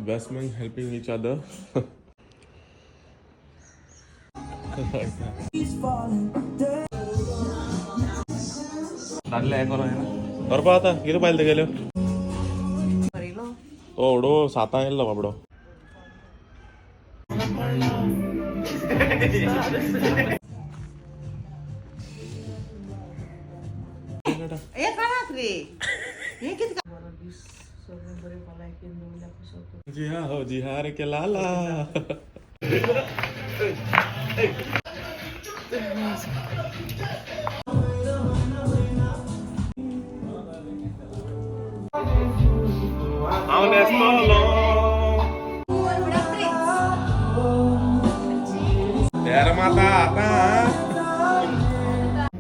Best man helping each other. दादले हें करो ना करपा आतां कितें पायलें तेगेल्यो तो ओडो सातां येयल्लो बाबडो. हे कोणाक रे हे कितें? जी हाँ हो जी हाँ रे के लाला. हांव न्हेसतलो तेर माता आतां.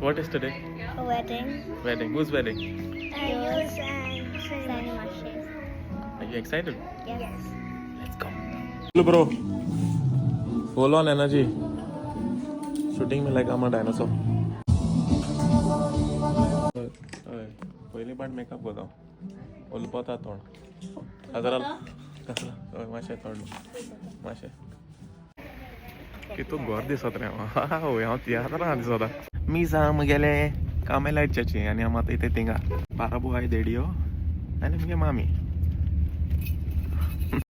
What is today? A wedding. Wedding. Whose wedding? Yours and Sunny Mashes. Are you excited? Yes. Let's go. Hello bro. Full on energy. Shooting me like I'm a dinosaur. हय, पयलीं पाट मेकअप करता, उलपता तोंड गजराल कसला. हय, मातशें तोंड मातशें कितू घर दिसत रे. हय, हांव तियात्रां दिसता. मिसा म्हगेलें कामेलायट चर्ची आनी हांव आतां इथे थिंगा बाराबो हाय देडियो आनी मुगे मामी.